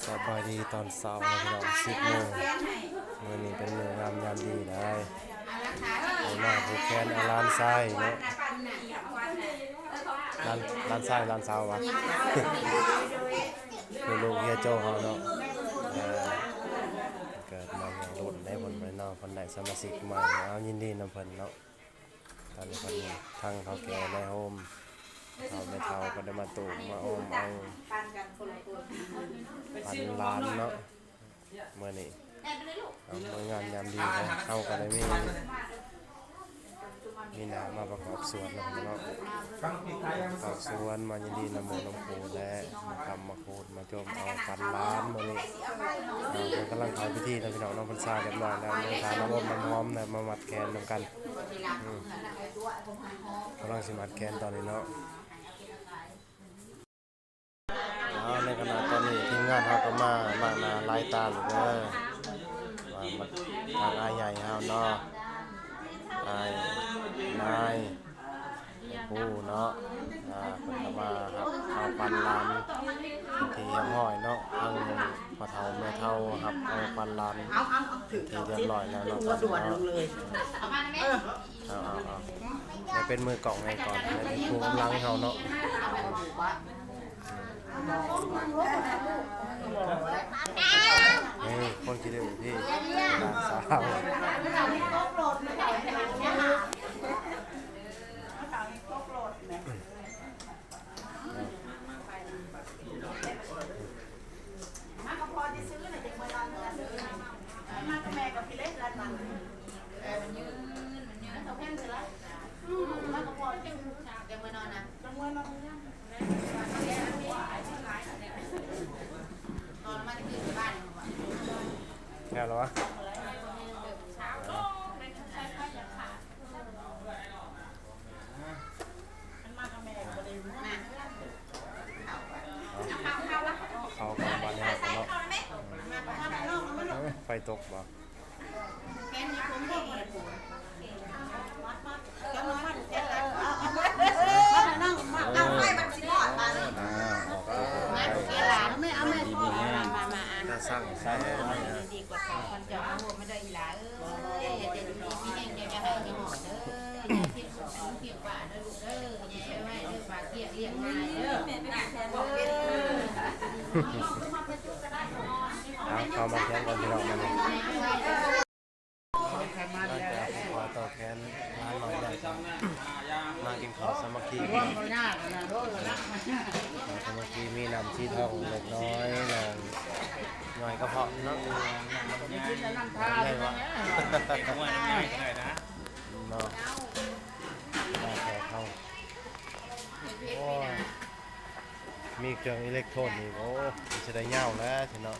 ສະບາຍດີຕອນເຊົ້າເນາະພີ່ນ້ອງ ສິບໂມງ. ມື້ນີ້ເປັນມື້ງາມຍາມດີໄດ໋ ໄດ້ມາຜູກແຂນເອົາຫຼານຊາຍເນາະ ຫຼານ ຫຼານຊາຍ ຫຼານສາວຫວາ ຄືລູກເຮຍໂຈ້ເຮົາເນາະ. ເອີ ເກີດມາຍັງລຸ້ນໄດ້ ເພິ່ນໄປເນາະ ເພິ່ນໄດ້ສະມາຊິກໃໝ່ ເອົາ ຍິນດີນຳເພິ່ນເນາະ. ຕອນນີ້ເພິ່ນ ທາງເຖົ້າແກ່ນາຍໂຮມ ເຖົ້າແມ່ເຖົ້າກໍໄດ້ມາຕູມມາໂອມເອົາ ປັນກັນຄົນລະຄົນ ປັນຫຼານເນາະ. ມື້ນີ້ ເອົາ ມື້ງາມຍາມດີເນາະ ເຮົາກໍໄດ້ມີ ມີໜ້າມາປະກອບສ່ວນເນາະ ປະກອບສ່ວນ ມາຍິນດີນຳໝູ່ນຳຄູ່ ແລະ ມາຄ້ຳມາຄູດ ມາຈົ່ມເອົາປັນຫຼານມື້ນີ້. ເອີ ເພິ່ນກຳລັງເຂົ້າພິທີເນາະພີ່ນ້ອງເນາະ ເພິ່ນສາຮຽບຮ້ອຍແລ້ວ ເພິ່ນທານ້ຳອົບນ້ຳຫອມ ແລ້ວມາມັດແຂນນຳກັນ. ອືມ ກຳລັງຊິມັດແຂນຕອນນີ້ເນາະ. ເອົາ ໃນຂະນະຕອນນີ້ທີມງານເຮົາກໍມາລ້າງໜ້າລ້າງຕາແລ້ວເດີ ມາ ມາທາງອ້າຍໃຫຍ່ເຮົາເນາະ ອ້າຍນາຍ ຜູ້ເນາະ ອ່າ ເພິ່ນກໍມາຮັບເອົາປັນຫຼານເປັນທີ່ຮຽບຮ້ອຍເນາະ ທາງພໍ່ເຖົ້າແມ່ເຖົ້າຮັບເອົາປັນຫຼານເປັນທີ່ຮຽບຮ້ອຍແລ້ວເນາະ. ເອົາ ເອົາ ເອົາ ໃຫ້ເປັນມືກ້ອງໃຫ້ກ່ອນ ໃຫ້ເປັນຜູ້ນຳຫຼັງເຮົາເນາະ. ນີ້ຄົນຂີ້ດື້ພີ່ ຫຼານສາວ ແລ້ວລະວະ? ເຂົ້າກ່ອນບາດນີ້ເນາະ. ເອີ ໄຟຕົກບໍ່? ເອົາ ເຂົ້າມາແຂ່ງກັນພີ່ນ້ອງ ມານີ້ ຫຼັງຈາກຜູກຂ້ອດຕໍ່ແຂນຫຼານນ້ອຍແລ້ວ ມາກິນເຂົ້າສາມັກຄີ ສາມັກຄີ ມີນ້ຳສີທອງເລັກນ້ອຍ ນ້ອງຍ່ອຍກະເພາະເນາະ ໄດ້ວະ ເນາະ ໜ້າແຂກເຮົາ ໂອ້ຍ ມີເຄື່ອງອີເລັກໂທນອີກ ໂອ້ ຊິໄດ້ຍາວແລ້ວຊິເນາະ.